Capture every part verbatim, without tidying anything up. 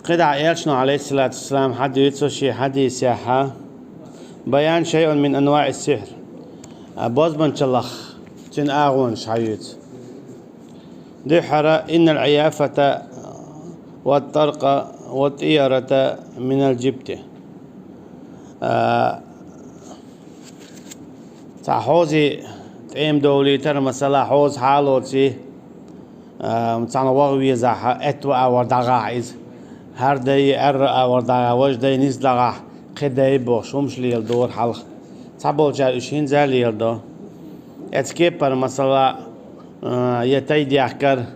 КхидӀа Элчано, عليه الصلاة والسلام, хьадуьйцу шен хьадисехь: بيان شيء من أنواع السحر. А, бозбанчаллах цуьнан агӀонаш хьаюьйцу. Дуьххьара: إن العيافة والطرق والطيرة من الجبت. А, цхьа хьозий тӀема довлийтар, масала, хьоза хьалоций, а, цхьана ваха везахь, аьтто а вар дӀагӀахь иза. ХӀара дай, аьрра а вар дӀагӀахь, важа дай, нийса дӀагӀахь, кхин дай бохуш, хӀумаш леладора хьалха. Цхьаболчара уьш хӀинца а леладо. Эцу кепара, масала, а, я тай дехкар,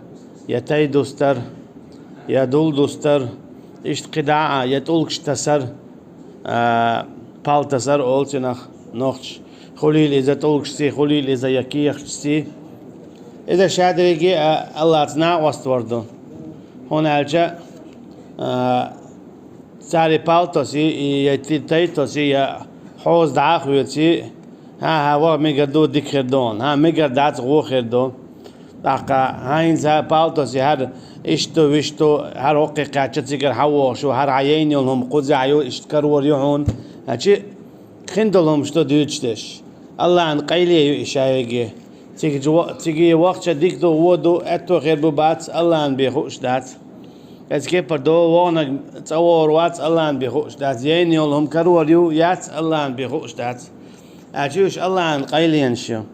я тай дустар, я дул дустар, иштта кхидӀа а, я тӀулгаш тасар, а, пал тасар олу цунах нохчаша. Хуьлийла иза тӀулгашций, хуьлийла иза я кехаташций. Иза шадерриге а АллахӀца накъост вар ду. ХӀунда аьлча, а, цара и пал тосий, и я ти-, тай тосий, я хьоза дӀа а хоьций, хӀан-хӀа, ваха мегар ду, дика хир ду хьуна, хӀан, мегар дац, гӀо хир ду. ТӀаккха хӀан хӀинца пал тосий, хӀара иштта, вуьштта, хӀара хӀокхе кхаьчча цигара хьан вогӀуш ву, хӀара хьан яйна йолу хӀума кхузахь ю, иштта карор ю хьуна. Значит, кхин долу хӀумаш ду дуьйцуш дерш. АллахӀан къайле ю и шадерриге. Цига жо-, цига вахча дика ду, вон ду, аьтто хир бу, бац, АллахӀан бен хууш дац. Эцу кепара догӀу вогӀунарг цӀа вогӀур вац, АллахӀан бен хууш дац. Яйна йолу хӀума карор ю, яц, АллахӀан бен хууш дац. Аьлча уьш АллахӀан къайленаш ю.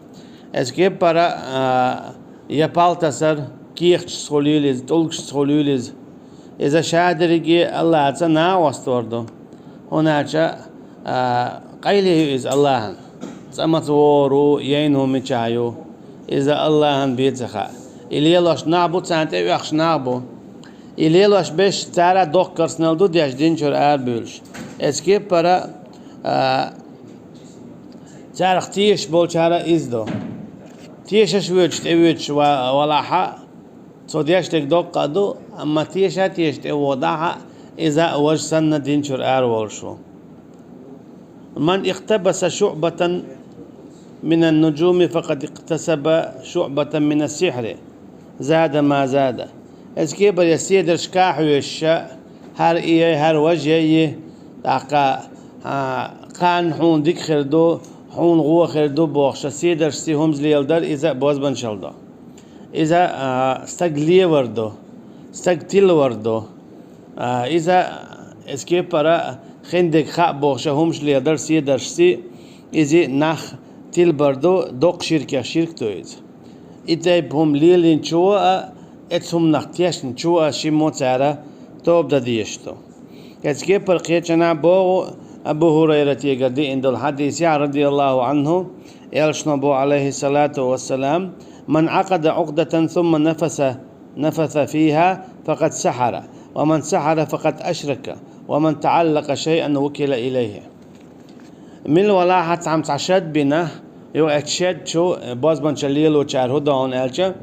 Эцу кепара, а, я пал тасар, кехаташца хуьлийла иза, тӀулгашца хуьлийла иза. Иза шадерриге АллахӀца накъост вар ду. ХӀунда аьлча, а, къайле ю иза АллахӀан. ЦӀа маца вогӀур ву, яйна хӀума мичахь ю, иза АллахӀан бен ца хаьа. И лелош нах бу, царна тӀеоьхуш нах бу. И лелош берш цара доккха керстанал ду деш, дин чуьра арабуьйлуш. Эцу кепара, а, царах тешаш болчара иза ду. Тешаш воьдуш, тӀевоьдуш ва-, валахь а, цо деш дерг доккха а ду, амма теша а тешаш тӀевоьдахь а, иза а важа санна дин чуьра араволуш ву. من اقتبس شعبة من النجوم فقد اكتسب شعبة من السحر، زاد ما زاد. Эцу кепара я седаршка а хьоьжуш, хӀара и яй, хӀара важа яй, тӀаккха, а, кхарна хьуна дика хир ду, хьуна гӀо хир ду бохуш, седаршций хӀумаш леладар, иза а бозбанчалла ду. Иза, а, стаг левар ду, стаг тилавар ду. А, иза, эцу кепара, хиндерг хаьа бохуш, хӀумаш леладар седаршций, иза нах тилабар ду, доккха ширкех ширк ду иза. И тайпа хӀума лелийначо а, эцу хӀуманах тешначо а шиммо цара тоба дан дезаш ду. Эцу кепара кхечанхьа боху Абу ХӀурайратегара деана долу хьадисехь, رضي الله عنه, Элчано боху, عليه الصلاة والسلام: من عقد عقدة ثم نفث، نفث فيها فقد سحر، ومن سحر فقد أشرك، ومن تعلق شيئا وكل إليه. Мила валахь а цхьамма цхьа шад бина, юкъа эцу шед чу бозбанчалла лелочара хӀун до хьуна аьлча,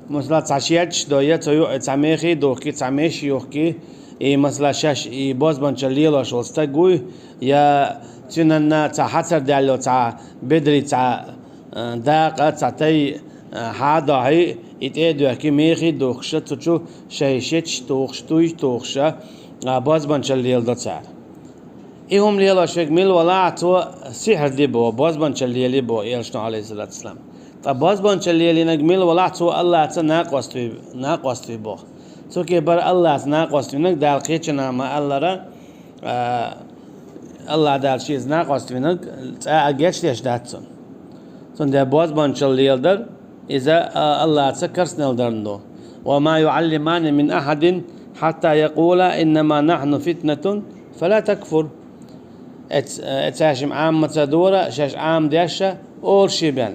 масала, цхьа шедаш до, я цу юкъа цхьа мехий духкий, цхьа меш юхкий, и, масала, шаьш и бозбанчалла лелош волу стаг вуй, я цуьнанна цхьа хьацар даьлла йолу цхьа бедарий цхьа, а, дакъа, цхьа тай, а, хьадохьий, и тӀе а доьхкий, мехий духкуша, цу чу шайн шедаш тухуш, туй тухуша, а, бозбанчалла леладо цара. И хӀума лелош верг мила валахь а, цо сихьр ди боху, бозбанчалла лели боху Элчано, عليه الصلاة والسلام. Ткъа бозбанчалла лелийнарг мила валахь а, цо АллахӀца накъост вуй, накъост вуй боху. Цу кепара АллахӀца накъост винарг Дала кхечанхьа ма-аллара, а, АллахӀ Дала шеца накъост винарг цкъа а гечдеш дац цунна. Цундела бозбанчалла леладар, иза, а, АллахӀца керстанал дарна ду. وما يعلمان من أحد حتى يقولا إنما نحن فتنة فلا تكفر. Эц-, эцаьшим Ӏама ца дора, шаьш Ӏама деш а, олуш бен.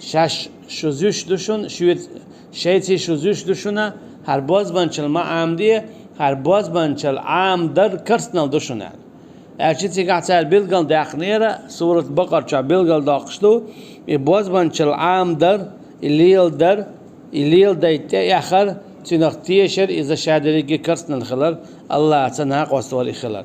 Шаьш шу зуьйш ду шуна, шуьца, шайций шу зуьйш ду шуна, хӀара бозбанчалла ма Ӏама де, хӀара бозбанчалла Ӏама дар керстанал ду шуна аьлла. Аьлча цигахь цара билгал даьккхинера, сурат Бакъара чохь билгал доккхуш ду, и бозбанчалла Ӏама дар, и леладар, и леладайта тӀеэхар, цуьнах тешар, иза шадерриге керстанал хилар, АллахӀца накъост вар и хилар.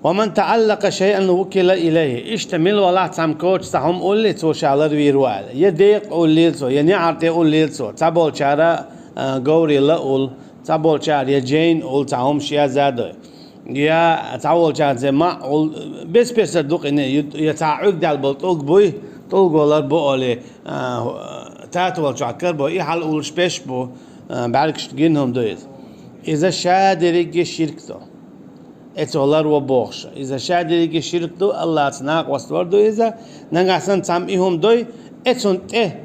ومن تعلق شيئا وكل إليه. Иштта мила валахь а цхьамма коча цхьа хӀума уллий, цо ша ларвийр ву аьлла. Я декъа уллийла цо, я неӀар тӀе уллийла цо. Цхьаболчара, а, говрий ла уллу, Цхьаболчара я жайн уллу цхьа хӀумаш яза а дой, я цхьаволчара зе маӀ уллу, бес-бесара дукъине, я цхьа Ӏуьрг даьлла болу тӀулг буй, тӀулго лар бу олий, а, татаволчохь карабо, и хьал уллуш беш бу, а, бӀаьргашна гина хӀума ду иза. Иза ша дерриге ширк ду. Эцо ларво бохуш. Иза ша дерриге ширк ду, Аллахьца накъост вар ду иза. Нагахь санна цхьамма и хӀума дой, эцунна тӀе,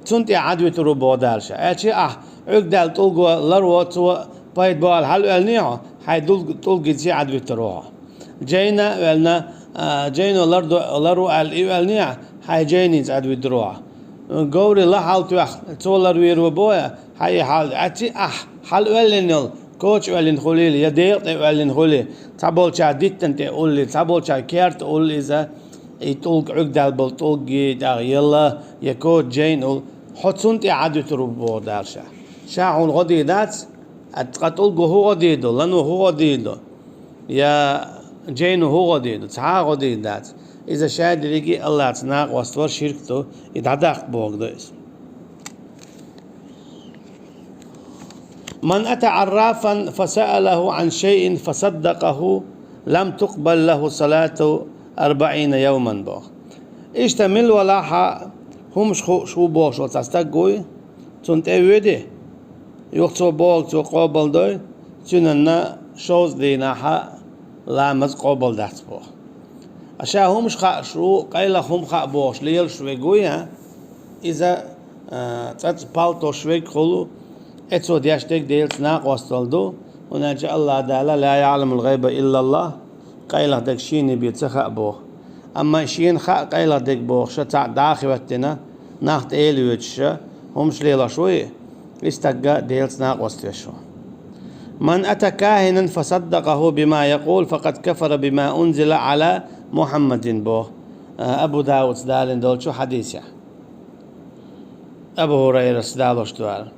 цунна тӀе Ӏад вуьтур ву боху Дала ша. Аьлча ахь Ӏуьрг даьлла тӀулго ларво, цо пайда боху аьлла хьалаваьллий хьо, хьайн дулг-, тӀулгица Ӏад вуьтур ву хьо. Жайна а ваьлла, а, жайно лар до-, ларво аьлла и ваьллий ахь, хьайн жайница Ӏад вуьтур ву хьо. Говралла хьал тоьхна, цо ларвийр ву боху, хьайн и хьал, аьлча ахь хьалаваьллина йолу, коча ваьллина хуьлийла, я декъа тӀе ваьллина хуьлий, цхьаболчара диттана тӀе уллий, цхьаболчара керта уллий иза, и тӀулг Ӏуьрг даьлла болу тӀулгий тӀехь елла, я коча жайна уллу, хьо цунна тӀе Ӏад вуьтур ву боху Дала ша. Ша хьуна гӀо дийр дац, а ткъа тӀулго хӀун гӀо дийр ду, лано хӀун гӀо дийр ду, я жайно хӀун гӀо дийр ду, цхьа а гӀо дийр дац. Иза ша дерриге Аллахьца накъост вар ширк ду, и дӀадаккха бохург ду иза. من أتى عرافا فسأله عن شيء فصدقه لم تقبل له صلاة أربعين يوما боху. Иштта мила валахь а хӀумаш хууш ву бохуш волу цхьа стаг вуй, цунна тӀе а воьдий, юха цо бохург цо къобалдой, цуьнан шовзткъа дийнахь а ламаз къобалдац боху. Ткъа ша хӀумаш хууш ву, къайлаха хӀума хаа бохуш лелаш верг вуй, а? Иза, а, цӀацӀа палтош верг хуьлу, эцо деш дерг Делаца накъосталла ду, хӀунда аьлча Аллахь Дала: لا يعلم الغيب إلا الله, къайлаха дерг шена бен ца хаьа боху. Амма шена хаьа къайлаха дерг бохуш, цхьаъ дӀа а хӀоьттина, нах тӀе а лоьцуш, хӀумаш лелош вуй, и стаг Делаца накъост веш ву. من أتى كاهنا فصدقه بما يقول فقد كفر بما أنزل على محمد боху, а, Абу Дауда далийна долчу хьадисехь. Абу ХӀурайрас далош ду аьлла,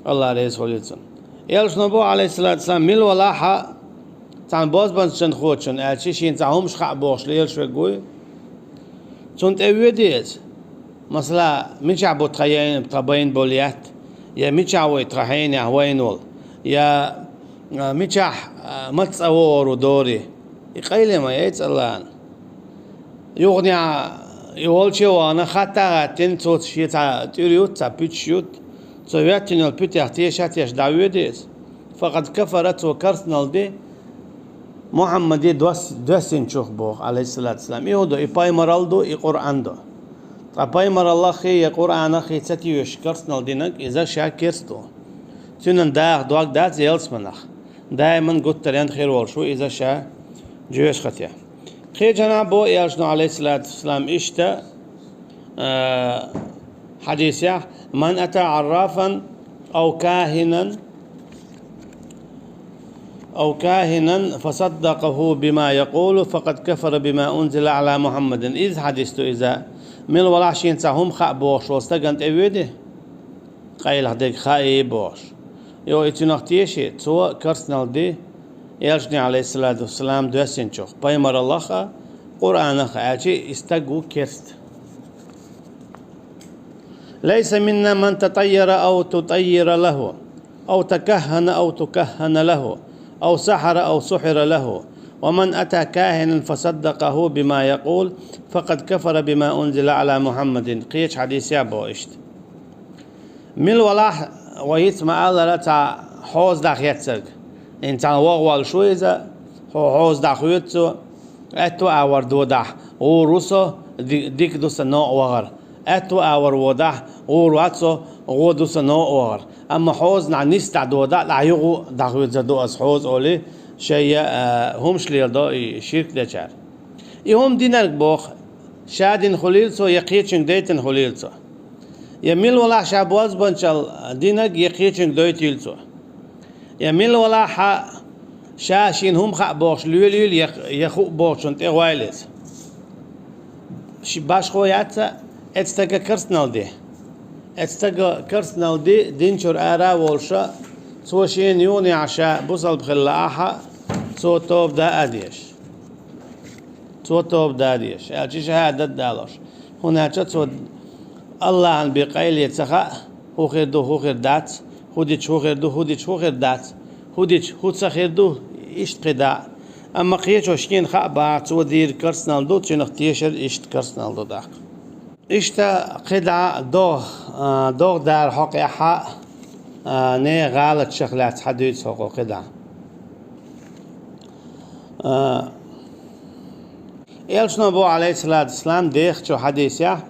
Аллахь реза хуьлийла цунна. Элчано боху, Ӏалайхиссалату вассалам, мила валахь а цхьана бозбунчалхочунна, аьлча шена цхьа хӀумаш хаа бохуш лелаш верг вуй, цунна тӀе а воьдий иза. Масала, мичахь бу тхан яйна, тхан байна болу етт, я мичахь вуй тхан хьенехь вайна волу, я, а, мичахь, а, маца цӀа вогӀур ву дори. И къайле ма яй цӀа лаьцна. Юханехь и волче а вахана, хатта а хаттина, цо шен цхьа тӀуьра ютта, цхьа пуьташ ютта, цо хӀоьттина йолу пуьтех теша а тешна дӀавоьдий иза. فقد كفر, цо керстаналла ди Мухьаммаде дос-, доьссинчух боху, Ӏалайхиссалату вассалам. И хӀун ду, и пайхамаралла ду, и Къуръан ду. Ткъа пайхамараллаххий я Къуръанаххий ца тешаш керстаналла динарг, иза ша керста ву. Цуьнан даха дог дац ялсаманехь. Даиман гуттаренна хир волуш ву иза ша жоьжахате. Кхечанхьа боху Элчано, Ӏалайхиссалату вассалам, иштта, а, хьадисехь: من أتى عرافا أو كاهنا أو كاهنا فصدقه بما يقول فقد كفر بما أنزل على محمد. Иза хьадис ду иза. Мила валахь а шена цхьа хӀума хаа бохуш волу стагана тӀе а воьдий, къайлаха дерг хаий бохуш. Йо, и цуьнах теший, цо керстаналла ди Элчане, Ӏалайхиссалату вассалам, доьссинчух, пайхамараллах а, Къуръанах а, аьлча и стаг ву керста. ليس منا من تطير أو تطير له، أو تكهن أو تكهن له، أو سحر أو سحر له، ومن أتى كاهنا فصدقه بما يقول فقد كفر بما أنزل على محمد. Кхечу хьадисехь боху иштта. Мила валахь а, вай хӀинца ма-аллара, цхьа хьоза дӀахецнарг. ХӀинца цхьана ваха воллуш ву иза, хьо-, хьоза дӀахоьцу цо, аьтту агӀор водахь, гӀур ву со, ди-, дика ду сан новкъа вахар. Аьтту агӀор водахь, гӀур вац со, гӀо ду сан новкъа вахар. Амма хьозанахь нисса дӀадодахь, дӀа юха дӀахоьцур ду ас хьоза олий, шайга, а, хӀумаш леладо и ширк дечара. И хӀума динарг боху, ша дина хуьлийла цо, я кхечуьнга дайтина хуьлийла цо. Я мила валахь а ша бозбунчалла динарг, я кхечуьнга дойтийла цо. Я мила валахь а ша шена хӀума хаа бохуш лелийла, я, я хуу бохучунна тӀе гӀойла иза. Ши-, башхо яц а, эцу стага керстаналла ди. Эцу стага керстаналла ди, дин чуьра ара а волуш, цо шена юханехьа ша бусалба хилла лаахь а, цо тоба дан а дезаш. Цо тоба дан а дезаш, аьлча шахӀадат а далош. ХӀунда аьлча цо Аллахьан бен къайле ца хаьа, хӀун хир ду, хӀун хир дац, хӀун дича хӀун хир ду, хӀун дича хӀун хир дац. ХӀу дича, хӀу ца хир ду, иштта кхидӀа. Амма кхечо шена хаа бахьа, цо дийриг керстанал ду, цунах тешар иштта керстанал ду тӀаккха. Иштта кхидӀа догӀ, а, догӀа дара хьокъехьа, а, нехан гӀалатех лаьцна хьадуьйцу хӀокхо кхидӀа. А, Элчано боху, Ӏалайхиссалату вассалам, дехачу хьадисехь,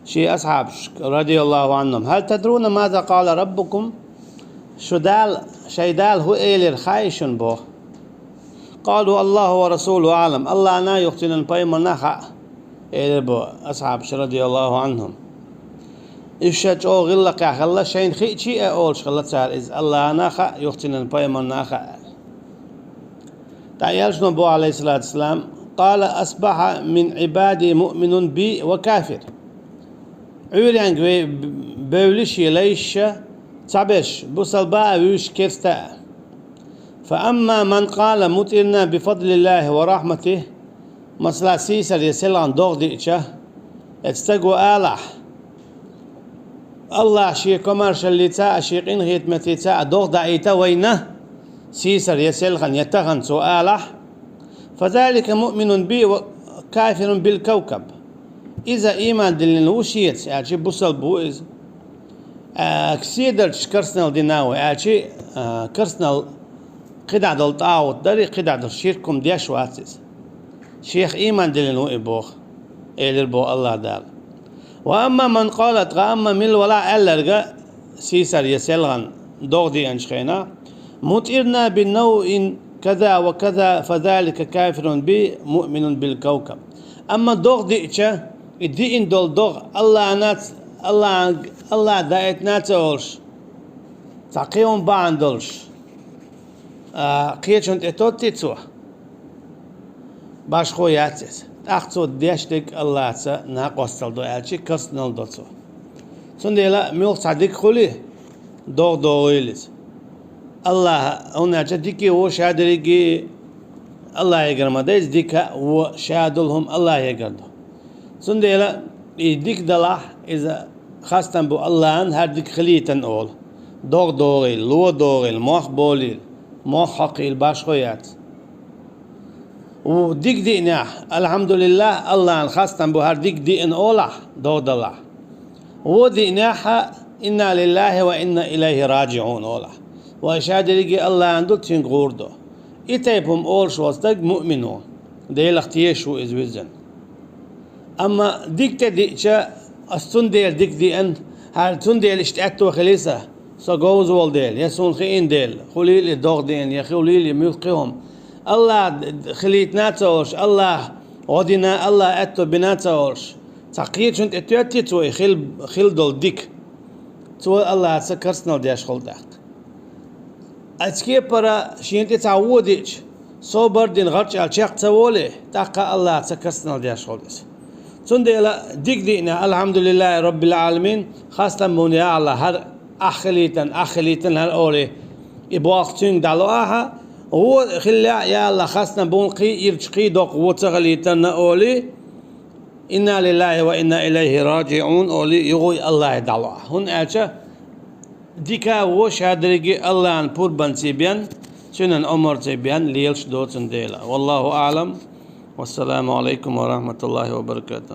шен асхьабашка, радияллаху Ӏанхум: «Хьал тадруна маза къала раббукум?» Шу Дала, шайн Дала хӀу элира хаьий шуна боху? «Къалу: Аллаху ва расулуху аӀлам». Аллахьна, юха цуьнан пайхамарна хаьа, элира боху асхьабаша, радияллаху Ӏанхум. Уьш ша чӀогӀа гӀиллакхехь хилла, шайна хиъчий а олуш хилла цара иза, Аллахьна хаьа, юха цуьнан пайхамарна хаьа. ТӀаккха Элчано боху, Ӏалайхиссалату вассалам: «Къала: асбахьа мин Ӏибади муъминун би ва кафир». Ӏуьйренга ве-, бевлла шен лайшша, цхьаберш бусалба а, вуьйш керста а. «Фа амма ман къала: мутӀирна би фадлиллахи ва рахьматихи», масала, сийсара я селхана догӀа диъча, эцу стага алахь: «Аллахь шен комаьршаллица а, шен къинхетаматица а догӀа даийта вайна, сийсара я селхана, я тахана», цо алахь: «Фазалика муъминун би ва кафирун бил кавкаб». Иза ийман диллина ву шеца, аьлча бусалба ву иза. А, седарчаш керстанал дина ву, аьлча, а, керстанал кхидӀа долу тӀагӀут дарий, кхидӀа долу ширк хӀума деш вац иза. Шех ийман диллина ву и боху, элира боху Аллахь Дала. «Ва амма ман къала», ткъа амма мила валахь аьлларга, сийсара я селхана догӀа деанчу хенахь: «Мутирна би навъин каза ва каза, фазалика кафирун би, муъминун бил кавкаб». Амма догӀа диъча, и диъна долу догӀа Аллахьна ц-, Аллахь, Аллахь даийтина а ца олуш, цхьа кхин хӀума бахьана долуш, а, кхечунна тӀе тоттий цо, башхо яц иза. ТӀаккха цо деш дерг Аллахьца накъосталла до аьлча, керстанал до цо. Цундела муьлхха цхьа дика хуьлий, догӀа догӀийла иза. Аллахь, хӀунда аьлча дика а, вон а ша дерриге Аллахьегара ма ду иза, дика а, вон а ша долу хӀума Аллахьегара ду. Цундела и дика далахь, иза хастам бу Аллахьна, хӀара дика хилийтина олу. ДогӀа догӀийла, ло догӀийла, мох болийла, мох хьокхийла, башхо яц. Ву дика диънехь, алхьамдулиллахӀ, Аллахьна хастам бу хӀара дика диъна олахь, догӀа далахь. Вон диънехь, инна лиллахӀи ва инна илайхӀи раджиӀун олахь. Вай ша дерриге Аллахьан ду, цуьнга гӀур ду. И тайпа хӀума олуш волу стаг муъмин ву, Делах тешаш ву иза вуьззина. Амма дика тӀе диъча, ас цундела дика диъна, хӀара цундела иштта аьтто хилий сан, со говза волу дела, я суна хиъна дела, хуьлийла и догӀа диъна, я хуьлийла и муьлхха кхин хӀума. Аллахь хилийтина а ца олуш, Аллахь гӀо дина, Аллахь аьтто бина а ца олуш, цхьа кхечунна тӀе тоьттий цо и хила, хила долу дика. Цо Аллахьца керстанал деш хуьлу тӀаккха. Оцу кепара шена тӀе цхьа вон диъча, собар а дина, гӀарчӀ аьлла чекх ца волий, тӀаккха Аллахьца керстанал деш хуьлу иза. Цундела дика диъна, алхьамдулиллахӀи роббил Ӏаламин, хастам бу, я Аллахь, хӀара ахь хилийтина, ахь хилийтина хӀара олий, и болх цуьнга дӀало ахьа, вон хиллехь, я Аллахь, хастам бу, кхин ирча, кхин доккха вон ца хилийтина олий, инна лиллахӀи ва инна илайхӀи раджиӀун олий, юха а Аллахье дӀало ахьа. ХӀунда аьлча дика а, вон а ша дерриге Аллахьан пурбанций бен, цуьнан омарций бен лелаш доцун дела. ВаллахӀу аӀлам. Вассаламу Ӏалайкум ва рахьматуллахӀи ва баракатухӀ.